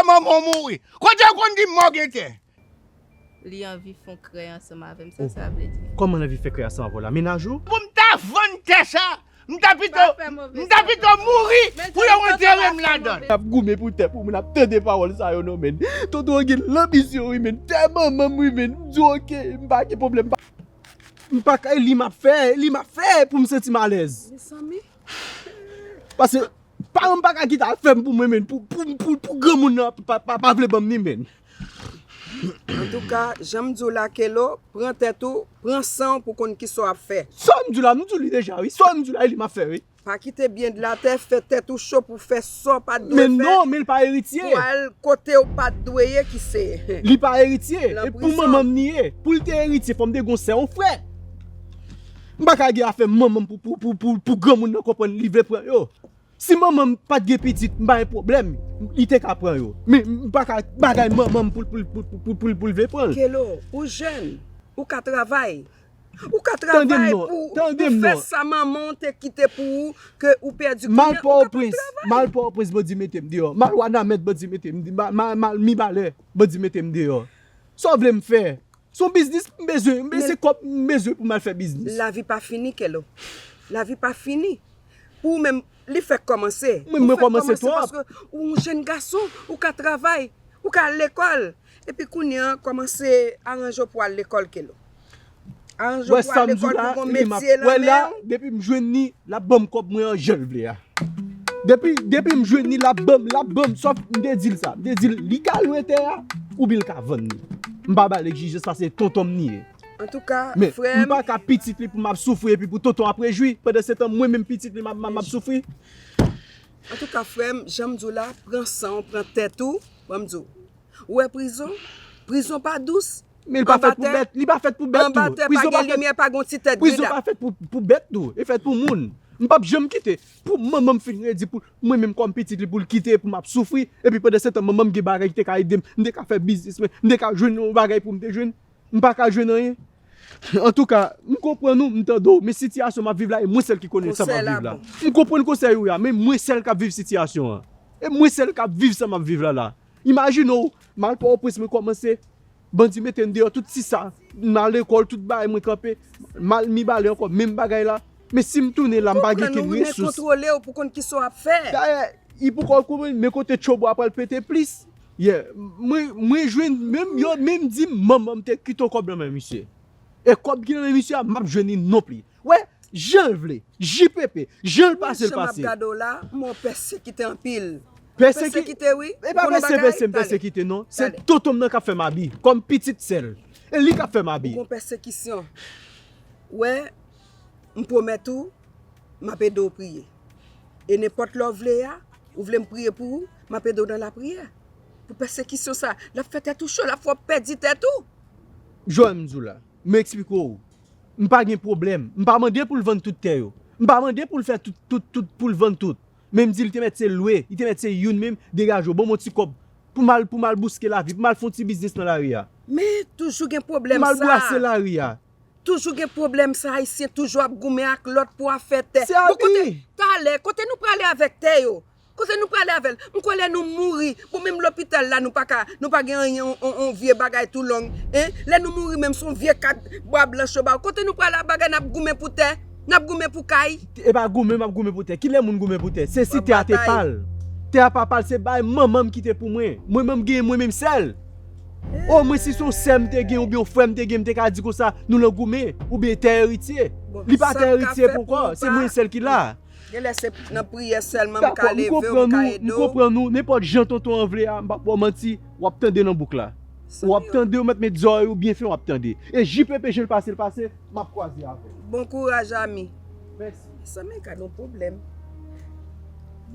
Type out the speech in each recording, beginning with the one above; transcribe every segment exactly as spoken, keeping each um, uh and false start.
Manman w mouri. Kote w konn di mò gen tè? Li anvi fon krèy ansanm avè m, sa sa vle di? Kòman l anvi fè krèy ansanm avè w la? Mennaj ou? Pou m ta vann tè sa, m ta pito, m ta pito mouri pou yo antere m ladan l. Ap goumen pou tè pou moun ap tande pawòl sa yo non, menn. Tonton an gen lanbisyon wi, menn. Tè manman m wi, menn. M di w oke, m pa gen pwoblèm. M pa ka, e li m ap fè, e li m ap fè pou m santi m alèz. Mezanmi. Paske paran m pa ka kite al fè m pou mwen menm, pou, pou, pou, pou granmoun nan pa, pa, pa vle ban m ni menm. Antouka, jan m di w la, Kelo, pran tèt ou, pran san w pou konn kisa w ap fè. Sa m di w la, m di w li deja wi. Sa m di w la, e li m ap fè wi. Pa kite byen de la tè fè tèt ou cho pou fè sa w pa t dwe fè. Men non, men l pa eritye. Pou al kote w pa t dwe ye ki se. Li pa eritye. E pou manman m li ye. Pou l te eritye, fò m te gon sè, yon frè. M pa ka gen afè manman m pou, pou, pou, pou, pou granmoun nan konprann li vle pran yo. Si manman m pa t gen pitit, m pa gen pwoblèm. Li te ka pran yo. Men m pa ka bagay manman m pou, pou, pou, pou, pou, pou, pou l vle pran l. Kelo, ou jèn, ou ka travay. Ou ka travay pou, pou fè sa manman w te kite pou ou, ke ou pèdi kounye a, ou ka travay. M al Pòtoprens, m al Pòtoprens, bandi mete m deyò. M al Wanament, bandi mete m, m al, m al, m al Mibalè, bandi mete m deyò. Sa w vle m fè? Se yon biznis m bezwen, m se kòb m bezwen pou m al fè biznis. Lavi pa fini, Kelo. Lavi pa fini. Pou ou menm, li fèk kòmanse. Mwen, mwen kòmanse twòp. Paske ou yon jèn gason, ou ka travay, ou ka al lekòl. Epi kounye a, kòmanse aranje w pou al lekòl, Kelo. Aranje w pou al lekòl, pou gon metye nan men w. Depi m jwenn li, l ap ban m kòb mwen an jan l vle a. Depi, depi m jwenn li, l ap ban m, l ap ban m. Sòf m te di l sa. M te di l, li ka lwe tè a, oubyen l ka vann li. M pa ba l egzijans, sa se tonton m li ye. Antouka, frè m. Men m pa ka pitit li pou m ap soufri epi pou tonton ap rejwi. Pandan se tan, mwen menm pitit li, m ap, m ap, m ap soufri. Antouka, frè m, jan m di w la, pran san w, pran tèt ou. Ban m di w. Ou wè prizon? Prizon pa dous. Men li pa fèt pou bèt, li pa fèt pou bèt tou. Anba tè pa gen limyè, pa gen ti tèt grenn. Prizon pa fèt pou, pou bèt tou, li fèt pou moun. M p ap janm kite pou manman m fin redi pou mwen menm kòm pitit li pou l kite pou m ap soufri. Epi pandan se tan manman m gen bagay ki te ka ede m, m te ka fè biznis mwen, m te ka jwenn yon bagay pou m te jwenn. M pa ka jwenn anyen. Antouka, m konprann ou, m tande w, men sitiyasyon m ap viv la, e mwen sèl ki konnen sa m ap viv la. M konprann konsèy ou a, men mwen sèl k ap viv sitiyasyon an. E mwen sèl k ap viv sa m ap viv la la. Imajine w, m al Pòtoprens, mwen kòmanse, bandi mete m deyò, tout ti sa, m al lekòl, tout bagay mwen kanpe, m al Mibalè ankò, menm bagay la. Men si m tounen la, m pa gen kenn resous. Ou pran nou, ou men kontwole w pou konn kisa w ap fè. Dayè, li poko konprann, men kote tchobo a pral pete plis. Yeah, mwen, mwen jwenn, menm yo, menm di m, manman m te kite yon kòb nan men misye. E kòb ki nan men misye a, m ap jwenn li non pli. Wè, jan l vle, J P P, jan l pase l pase. Jan m ap gade w la, m wè w pèsekite anpil. Pèseki-, pèsekite, wi. E pa pèse, pèse, m pèsekite, non. Se tonton m nan k ap fè m abi, kòm pitit sèl. E li k ap fè m abi. Ou gon pèsekisyon. Wè, m pwomèt ou, m ap ede w priye. E nenpòt lè w vle a, ou vle m priye pou ou, m ap ede w nan lapriyè. Pou pèsekisyon sa, l ap fè tèt ou cho, l ap fè w pèdi tèt ou. Jwè m di w la, m eksplike w. M pa gen pwoblèm. M pa mande pou l vann tout tè yo. M pa mande pou l fè tout, tout, tout, pou l vann tout. Men m di l te mèt se lwe, li te mèt se youn menm, degaje w, ban m yon ti kòb. Pou m al, pou m al bouske lavi, pou m al fè yon ti biznis nan lari a. Men toujou gen pwoblèm sa. Pou m al brase lari a. Toujou gen pwoblèm sa, Ayisyen toujou ap goumen ak lòt pou afè tè. Se abi. Bon, kote, talè, kote nou prale avèk tè yo? Kote nou prale avè l? M kwè lè nou mouri, bon, menm lopital la, nou pa ka, nou pa gen anyen, on, on, on vye bagay tou long, en? Lè nou mouri, menm se yon vye kat bwa blanch yo ba w. Kote nou prale ak bagay, n ap goumen pou tè? N ap goumen pou kay? E pa goumen, m ap goumen pou tè. Kilè moun goumen pou tè? Se si tè a te pa l. Tè a pa pa l, se bay manman m kite pou mwen. Mwen menm, m genyen mwen menm sèl. Omwen si se yon sè m te gen oubyen yon frè m te gen, m te ka di konsa, nou nan goumen, oubyen tè eritye. Li pa tè eritye poko, se mwen sèl ki la. Genlè se nan priyè sèlman m ka leve w, m ka ede w. M konprann ou, nenpòt jan tonton an vle a, m p ap ba w manti, w ap tande nan bouk la. W ap tande, w mèt met zòrèy ou byen fen, w ap tande. E J P P jan l pase, l pase, m ap kwaze avè w. Bon kouraj, ami. Mèsi. Mezanmi, gad yon pwoblèm.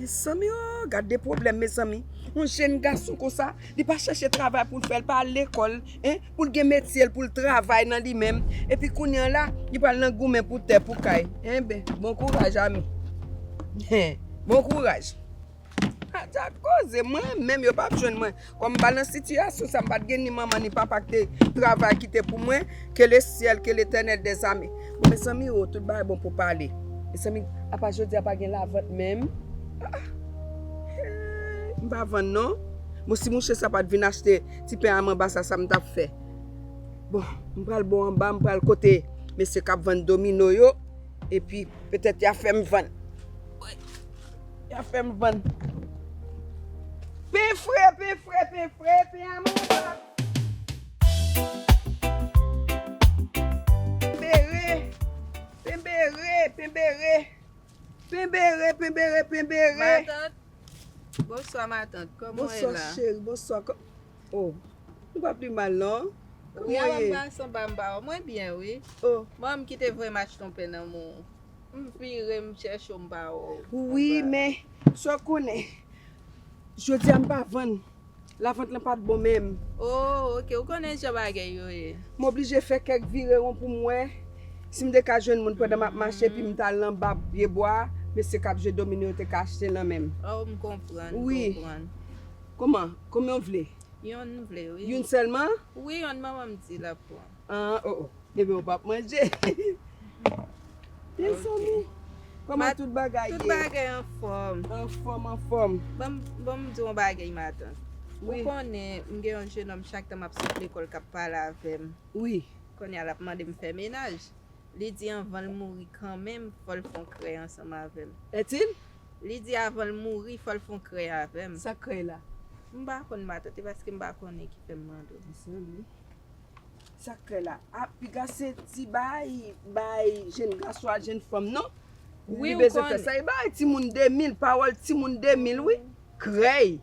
Mezanmi, o, gad de pwoblèm, mezanmi. Yon jèn gason konsa, li pa chèche travay pou l fè, li pa al lekòl, en, pou l gen metye l, pou l travay nan li menm. Epi kounye a la, li pral nan goumen pou tè, pou kay. Enben, bon kouraj, ami. Bon kouraj. Atya koze, mwen menm yo p ap jwenn mwen. Kòm m pa nan sitiyasyon sa, m pa t gen ni manman ni papa ki te travay kite pou mwen, ke le syèl, ke Letènèl dèzame. Bon, mezanmi, o, tout bagay bon pou pale. Mezanmi, apa jodi a pa gen lavant menm? Ah, ah. M pa vann non. Bon, si mouche sa pa t vin achte ti pen a m anba sa, sa m t ap fè? Bon, m pral bò anba, m pral kote mesye k ap vann domino yo, epi petèt y a fè m vann. Y a fè m vann. Pen fre, pen fre, pen fre, pen a m anba. Pen bere, pen bere, pen bere. Pen bere, pen bere, pen bere. Matant. Bonswa, matant. Kòman w ye la? Bonswa, cheri. Bonswa. Kò-, oh, nou pa pi mal, non. Kòman w ye? Wi, gason pa m pa wè. Mwen byen, wi. Oh. Mwen, m kite voye m achte yon pen nan men w. M vire, m chèche w, m pa wè w. Wi, men, sa w konnen. Jodi a, m pa vann. Lavant lan pa t bon menm. Oh, ok. Ou konnen jan bagay yo ye. M oblije fè kèk vire won pou m wè si m te ka jwenn moun pandan m ap mache, epi m t al nan ba pye bwa, mesye k ap jwe domino yo te ka achte l nan men m. Oh, m konprann, m konprann. Kòman? Konbyen w vle? Yonn m vle, wi. Youn sèlman? Wi, yonn manman m di l ap pran. Ah, oh, oh. Ebyen, ou p ap manje. Mezanmi. Kòman tout bagay ye? Tout bagay anfòm. Anfòm, anfòm. Ban m, ban m di w yon bagay, matant. Wi. Ou konnen, m gen yon jenòm chak tan m ap sot lekòl k ap pale avè m. Wi. Kounye a, l ap mande m fè menaj. Li di anvan l mouri kanmenm, fò l fè yon krèy ansanm avè m. Est-il? Li di avan l mouri, fò l fè yon krèy avè m. Sa krèy la? M pa konn, matant, e paske m pa konnen ki fè m mande w. Mezanmi. Sa krèy la? A, piga se ti bay, bay jenn gason ak jenn fanm, non? Wi, ou konnen. Li bezwen fè sa. E bay timoun de mil, pawòl timoun de mil, wi. Krèy.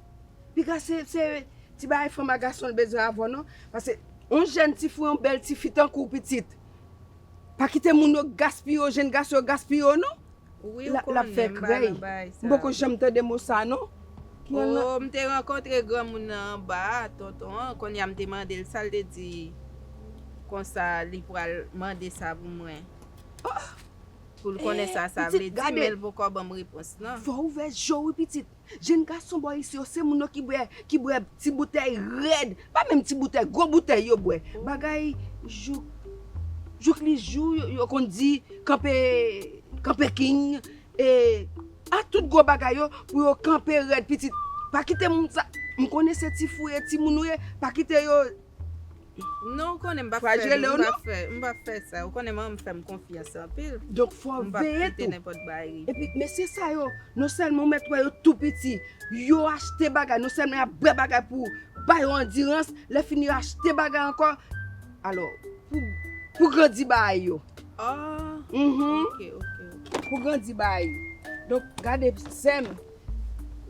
Piga se, se ti bay fanm ak gason l bezwen avè w, non? Paske yon jèn ti fi, yon bèl ti fi tankou w pitit. Pa kite moun yo gaspiye w, jenn gason yo gaspiye w, non. Wi, ou konnen, m pa nan bagay sa. M poko janm tande mo sa, non. Oh, m te rankontre granmoun nan anba a, tonton an, kounye a m te mande l sa, l te di konsa li pral mande sa pou mwen. Oh! Pou l konnen sa sa vle di, men l poko ban m repons lan. Fò w ouvè je w, wi, pitit. Jenn gason bò isi yo, se moun yo ki bwè, ki bwè ti boutèy rèd. Pa menm ti boutèy, gwo boutèy yo bwè. Bagay jouk, jouk li jou, yo, yo konn di, kanpe, kanpe king, e, a tout gwo bagay yo, pou yo kanpe rèd, pitit. Pa kite moun sa, m konnen se ti fou ye, timoun ou ye, pa kite yo Non, ou konnen m p ap fè, m p ap fè, m p ap fè sa. Ou konnen manman m fè m konfyans anpil. Donk, fò w veye tou. M p ap kite nenpòt bagay rive. Epi, mesye sa yo, non sèlman ou mèt wè yo tou piti, yo achte bagay, non sèlman y ap bwè bagay pou ba yo andirans, lè fini yo achte bagay ankò. Alò, pou, pou grandi bagay yo. Ah, ok, ok, ok. Pou grandi bagay yo. Donk, gade, sè m,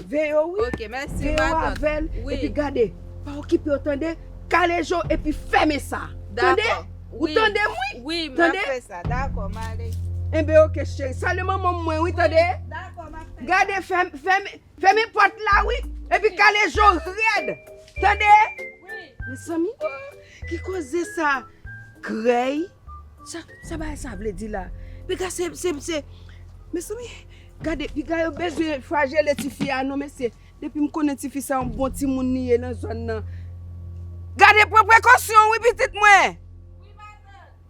Veye w, wi. Ok, mèsi, matant. Veye w avè l, epi gade, pa okipe yo, tande? Kale je w epi fèmen sa. Tande? Ou tande m, wi? Wi, m ap fè sa. Dakò, m ale. Enben, ok, cheri. Salye manman m mwen, wi, tande? Dakò, m ap fè sa. Gade, fèm-, fèmen, fèmen pòt la, wi. Epi kale je w rèd. Tande? Wi. Mezanmi, oh, ki koze sa? Krèy? Sa, sa bagay sa vle di la? Piga se, se, se, mezanmi, gade, piga yo bezwen flajele tifi a non, mesye. Depi m konnen tifi sa yon bon timoun li ye nan zòn nan. Gade, pran prekosyon wi, pitit mwen.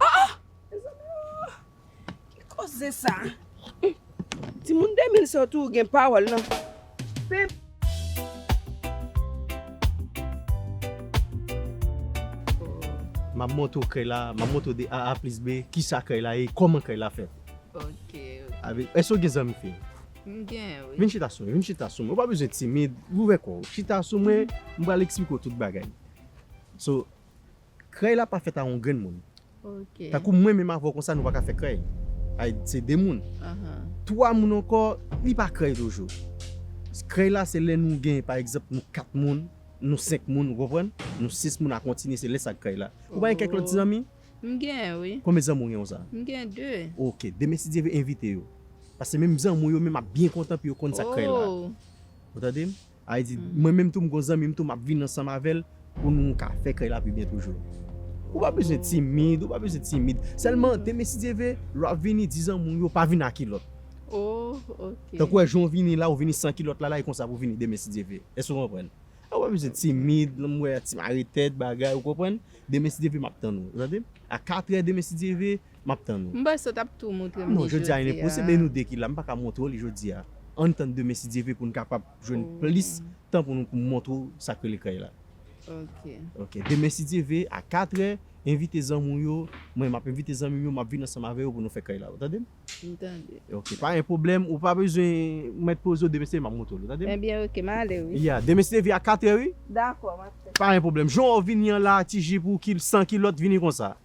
Oh, oh. Mezanmi, oh. Ki koze sa? Timoun de mil se yo tou gen pawòl nan. Pe- M ap montre w krèy la, m ap montre w de A a plis B, kisa krèy la ye, kòman krèy la fèt. Ok, ok. Ave, èske w gen zanmi fi? M gen, wi. Vin chita sou mwen, vin chita sou mwen. Ou pa bezwen timid, ouvè kò w. Chita sou mwen, m pral eksplike w tout bagay. So, krèy la pa fèt a yon grenn moun. Ok. Tankou mwen menm avè w konsa, nou pa ka fè krèy. Ay, se de moun. Ahan. Twa moun ankò, li pa krèy toujou. Krèy la, se lè nou gen, pa egzanp, nou kat moun, nou senk moun, ou konprann? Nou sis moun a kontinye, se lè sa k krèy la. Ou pa gen kèk lòt ti zanmi? M gen, wi. Konbyen zanmi w gen konsa? M gen de. Ok, demen si Dye vle envite yo. Paske menm zanmi w yo menm ap byen kontan pou yo konn sa k krèy la. Oh. Ou tande m? Sa vle di, mwen menm tou m gon zanmi m tou m ap vin ansanm avè l pou nou ka fè krèy la pi byen toujou. Ou pa bezwen timid, ou pa bezwen timid. Sèlman demen si Dye vle, lè w ap vini, di zanmi w yo pa vin a kilòt. Oh, ok. Tankou wè jan w vini la, ou vini san kilòt la la, e konsa pou w vini demen si Dye vle. Èske w konprann? Ou pa bezwen timid, m wè ti mare tèt, bagay, ou konprann? Demen si Dye vle m ap tann ou. Ou tande? A katrè demen si Dye vle, m ap tann ou. M panse w t ap tou montre m li jodi a. Non, jodi a enposib, e nou de ki la, m pa ka montre w li jodi a. Ann tann demen si Dye vle pou n kapab jwenn plis tan pou nou, pou m montre w sa k rele krèy la. Ok. Ok. Demen si Dye vle, a katrè, envite zanmi w yo. Mwen, m ap envite zanmi m yo, m ap vin ansanm avè yo pou nou fè krèy la. Ou tande m? M tande. Ok, pa gen pwoblèm. Ou pa bezwen mèt poze w, demen si Dye vle, m ap montre w. Ou tande m? Ebyen, ok, m ale, wi. Ya, demen si Dye vle, a katrè, wi. Dakò, m ap fè. Pa gen pwoblèm. Jan w vini an la, ti jip ou, kil-, san kilòt, vini konsa.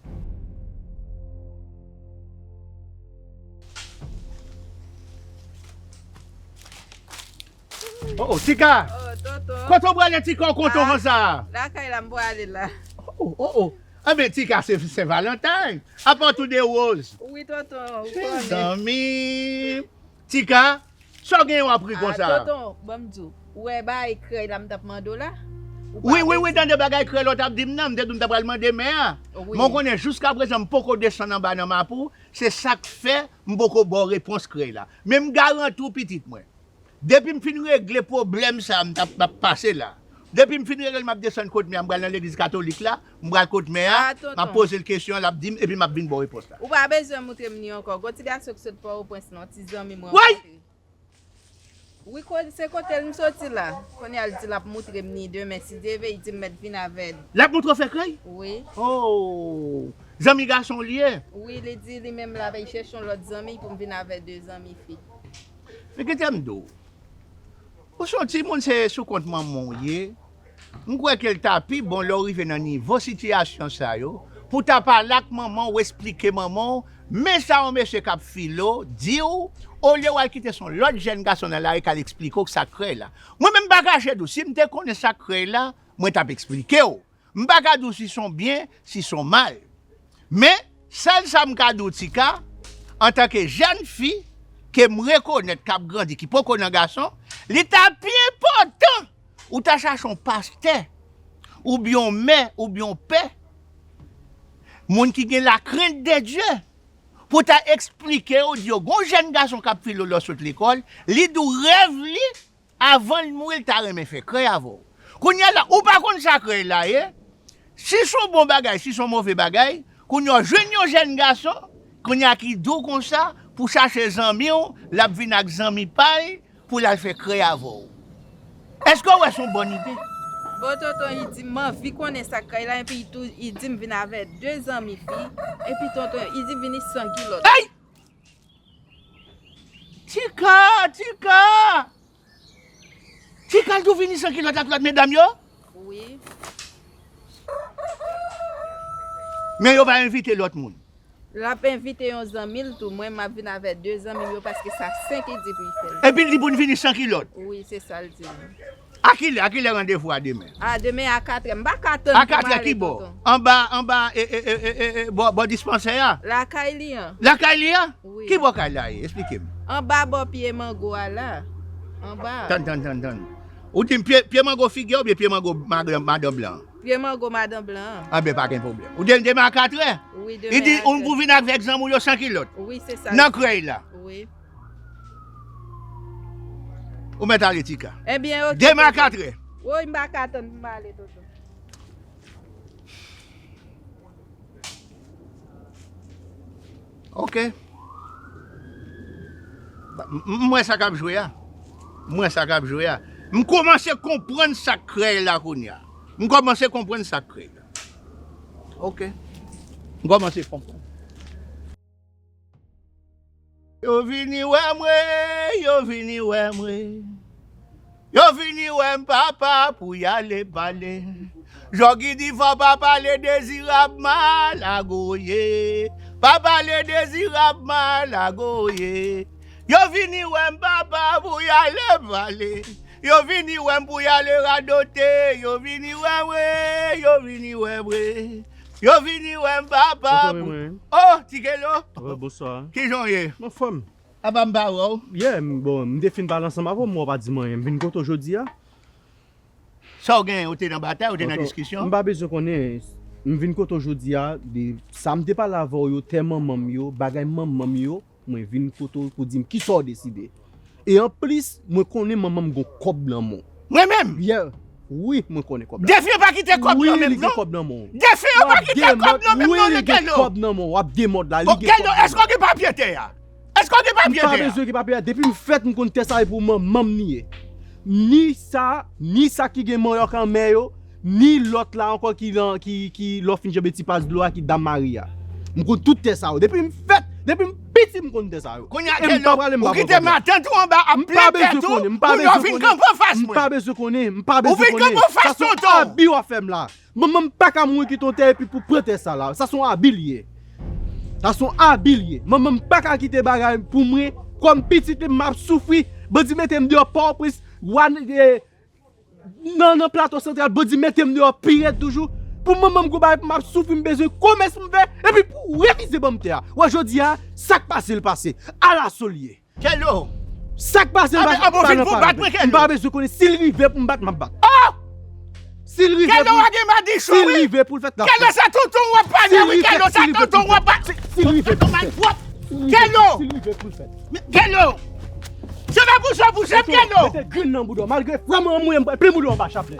Oh, oh, Tika! Oh, tonton. Kote w prale, Tika, w kontan konsa? Lakay la, m prale la. Oh, oh, oh. Enben, Tika, se Sen Valantay. Apa w tou de woz. Wi, tonton, ou konnen. Mezanmi. Tika, sa w gen w ap ri konsa? Ah, tonton, ban m di w. Ou wè bagay krèy la m t ap mande w la? Wi, wi, wi, tande bagay krèy la w t ap di m nan, m te di w m ta pral mande mè a. Wi. Men w konnen, jiskaprezan, m poko desann anba nan map ou, se sa k fè m poko ba w repons krèy la. Men m garanti w, pitit mwen, depi m fin regle pwoblèm sa a m t ap, m ap pase la, depi m fin regle l, m ap desann kot mè a, m pral nan legliz katolik la, m pral kot mè a, m ap poze l kesyon, l ap di m, epi m ap vin ba w repons la. Ou pa bezwen moutre m li ankò. Gon ti gason ki sot Pòtoprens la, yon ti zanmi m rankontre. Wi, ko-, se kote l m soti la. Kounye a l di l ap moutre m li demen, si Dye vle, li di m mèt vin avè l. L ap moutre w fè krèy? Wi. Oh! Zanmi gason w li ye? Wi, li di li menm l ap al chèche yon lòt zanmi pou m vin avè de zanmi fi. Men kite m di w. Ou se yon timoun, se sou kont manman w ye. M kwè ke l ta pi bon lè w rive nan nivo sitiyasyon sa yo, pou w ta pale ak manman w, esplike manman w, men sa yon mesye k ap file w di w, olye w al kite se yon lòt jèn gason nan lari k al esplike w sa k krèy la. Mwen menm, m pa kache di w, si m te konnen sa k krèy la, mwen t ap esplike w. M pa ka di w si se yon byen, si se yon mal. Men, sèl sa m ka di w, Tika, antanke jèn fi ke m rekonèt k ap grandi, ki poko nan gason, li ta pi enpòtan ou ta chache yon pastè, oubyen yon mè, oubyen yon pè, moun ki gen lakrent de Dye, pou ta eksplike yo, di yo, gon jèn gason k ap file w lè w sot lekòl, li di w rèv li, avan l mouri, l ta renmen fè krèy avè w. Kounye a la, ou pa konn sa krèy la ye. Si se yon bon bagay, si se yon move bagay, kounye a w jwenn yon jèn gason, kounye a ki di w konsa, pou chache zanmi w, l ap vin ak zanmi pa l, pou l al fè krèy avè w. Èske w wè se yon bòn ide? Bon, tonton, li di m anvi konnen sa krèy la, epi li tou, li di m vin avè de zanmi fi, epi tonton, li di vini san kilòt. Ay! Tika, Tika! Tika, l tou vini san kilòt ak lòt medam yo? Wi. Men yo pa envite lòt moun. L ap envite yon zanmi l tou. Mwen, m ap vin avè de zanmi m yo, paske sa senk li di pou l fè l. Epi l di pou n vini san kilòt. Wi, se sa l di m. A kilè, a kilè randevou a demen? A, demen a katrè. M pa ka tann pou m ale, tonton. A katrè ki bò? Anba, anba, e, e, bò, bò dispansè a? Lakay li an. Lakay li an? Wi. Ki bò kay la ye? Esplike m. Anba bò pye mango a la. Anba. Tann, tann, tann, tann. Ou di m pye, pye mango figi a oubyen pye mango madan, madan blan an? Pye mango madan blan an. Anben, pa gen pwoblèm. Ou di demen a katrè? Wi, demen a katrè. Li di ou vin avèk zanmi w yo san kilòt. Wi, se sa. Nan krèy la. Wi. Ou mèt ale, Tika. Ebyen, oke, tonton. Demen a katrè. Woy, m pa ka tann pou m ale, tonton. Ok. M, m, m wè sa k ap jwe a. M wè sa k ap jwe a. M kòmanse konprann sa k krèy la kounye a. M kòmanse konprann sa k krèy la. Ok. M kòmanse konprann. Yo vini wè mwen, yo vini wè mwen. Yo vini wè m papa pou y ale pale. Jògidi fò pa pale Dezirab Malago ye. Pa pale Dezirab Malago ye. Yo vini wè m papa pou y ale pale. Yo vini wè m pou y ale radote. Yo vini wè mwen, yo vini wè mwen. Yo vini wè m papa pou... Tonton Remwen. Oh, Ti Kelo. Wè, bonswa. Kijan w ye? M anfòm. Apa m pa wè w? Yeah, m, bon, m te fin pale ansanm avè w, men w pa di m anyen. M vin kote w jodi a. Sa w genyen? Ou te nan batay, ou te nan diskisyon? Tonton, m pa bezwen konnen. M vin kote w jodi a, de sa m te pale avè w yo, tè manman m yo, bagay manman m yo, mwen vin kote w pou di m kisa w deside. E anplis, mwen konnen manman m gon kòb nan men w. Mwen menm? Yeah. Wi, mwen konnen kòb la. Defen pa kite kòb nan men m, non. Wi, li gen kòb nan men w. Defen pa kite kòb nan men m, non, Kelo. Wi, li gen kòb nan men w. W ap demòd la, li gen kòb nan men w. Kelo, èske w gen papye tè a? Kote papye tè a? M pa bezwen gen papye a. Depi m fèt, m konn tè sa e pou manman m li ye. Ni sa, ni sa ki gen manyòk an men yo, ni lòt la ankò ki nan, ki, ki lè w fin janbe ti pas dlo a, ki Dam Mari a. M konn tout tè sa yo. Depi m fèt, depi m piti, m konn tè sa yo. Kounye a, Kelo, ou kite matant ou anba ap plen tèt ou pou yo vin kanpe anfas mwen. M pa bezwen konnen, m pa bezwen konnen. Ou vin kanpe anfas tonton. Sa se yon abi w ap fè m la. Manman m pa ka mouri kite yon tè epi pou pran tè sa la. Sa se yon abi l ye. Sa se yon abi l ye. Manman m pa ka kite bagay pou mwen. Kòm pitit li, m ap soufri. Bandi mete m deyò Pòtoprens. Nan, nan Plato Santral, bandi mete m deyò pi rèd toujou. Pou manman m gwo bagay pou m ap soufri, m bezwen komès pou m fè. Epi pou refize ban m tè a. Wè jodi a, sa k pase l pase. Ala sa l ye. Kelo. Sa k pase l pase, pa nan pale. M pa bezwen konnen si l rive pou m bat, m ap bat. Si l rive pou, si l rive pou l fèt, l ap fèt. Kelo, se tonton w ap pale, wi, Kelo, se tonton w ap pale. Si l rive pou l fèt. Kelo. Si l rive pou l fèt. Kelo. Se pa pou sa pou se Kelo. Mete grenn nan bouda w. Malgre frè mwen anmweyen m pral plen bouda w anba chaplè.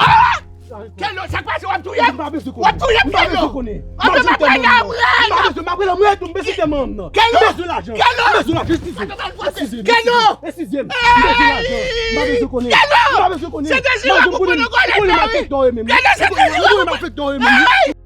Kelo, sa k pase w ap touye m? M pa bezwen konnen. W ap touye m, Kelo. M pa bezwen konnen. M ap pale la, m ap pale la, m ap pale la, m bezwen tè manman m nan. Kelo. M bezwen lajan. Kelo. M bezwen lajan, eskize m. Eskize m. Kelo. Eskize m. M bezwen lajan. M pa bezwen konnen. Kelo. M pa bezwen konnen. Se de zi la pou konnen kòlè sa wi. Kelo, se de zi la pou konnen. M ap fè dò yo menm.